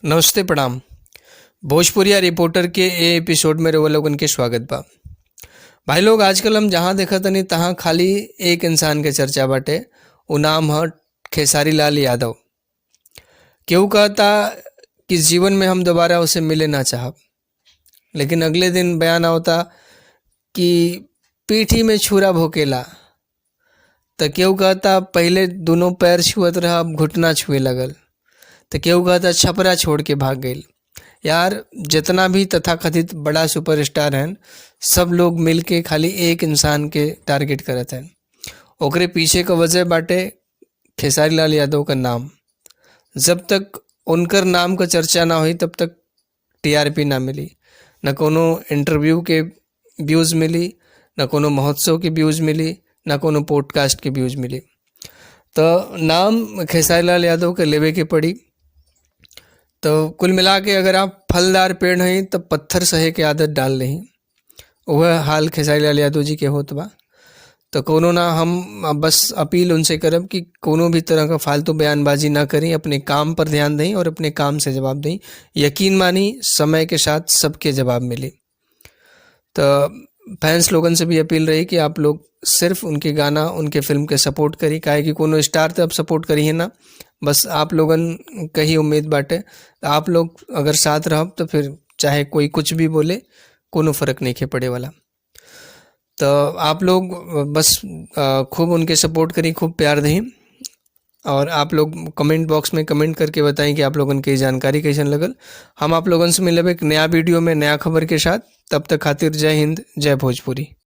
नमस्ते, प्रणाम। भोजपुरिया रिपोर्टर के ए एपिसोड में रउआ लोगन के स्वागत बा। भाई लोग, आजकल हम जहाँ देखत तनी तहाँ खाली एक इंसान के चर्चा बाटे। उ नाम ह खेसारी लाल यादव। केहू कहता कि जीवन में हम दोबारा उसे मिले ना चाहब, लेकिन अगले दिन बयान आवता कि पीठी में छुरा भोकेला। त केहू कहता पहिले दुनो पैर छुअत रहा, अब घुटना छुए लगल। त केहू कहता छपरा छोड़ के भाग गईल। यार, जितना भी तथाकथित बड़ा सुपरस्टार हैं, सब लोग मिल के खाली एक इंसान के टारगेट करत हैं। ओकरे पीछे क वजह बाटे खेसारी लाल यादव का नाम। जब तक उनकर नाम क चर्चा ना होई, तब तक टीआरपी ना मिली, न कोनो इंटरव्यू के व्यूज़ मिली, न कोनो महोत्सव के व्यूज़ मिली, न कोनो पॉडकास्ट के व्यूज़ मिली। तो नाम खेसारी लाल यादव के लेवे के पड़ी। तो कुल मिला के अगर आप फलदार पेड़ हई तो पत्थर सहे के आदत डाल लेही। वह हाल खेसारी लाल यादव जी के होत बा। तो कोनो ना, हम बस अपील उनसे करब कि कोनो भी तरह का फालतू बयानबाजी ना करी, अपने काम पर ध्यान दें और अपने काम से जवाब दें। यकीन मानी, समय के साथ सबके जवाब मिली। तो फैंस लोगन से भी अपील रही कि आप लोग सिर्फ उनके गाना, उनके फिल्म के सपोर्ट करी, काहे कि कोनो स्टार तो अब सपोर्ट करी है ना, बस आप लोगन क ही उम्मीद बाटे। आप लोग अगर साथ रहब तो फिर चाहे कोई कुछ भी बोले, कोनो फर्क नहीं पड़े वाला। तो आप लोग बस खूब उनके सपोर्ट करी, खूब प्यार दही और आप लोग कमेंट बॉक्स में कमेंट करके बताएं कि आप लोगन के ई जानकारी कैसन लगल। हम आप लोगन से मिलब एक नया वीडियो में नया खबर के साथ। तब तक खातिर जय हिंद, जय भोजपुरी।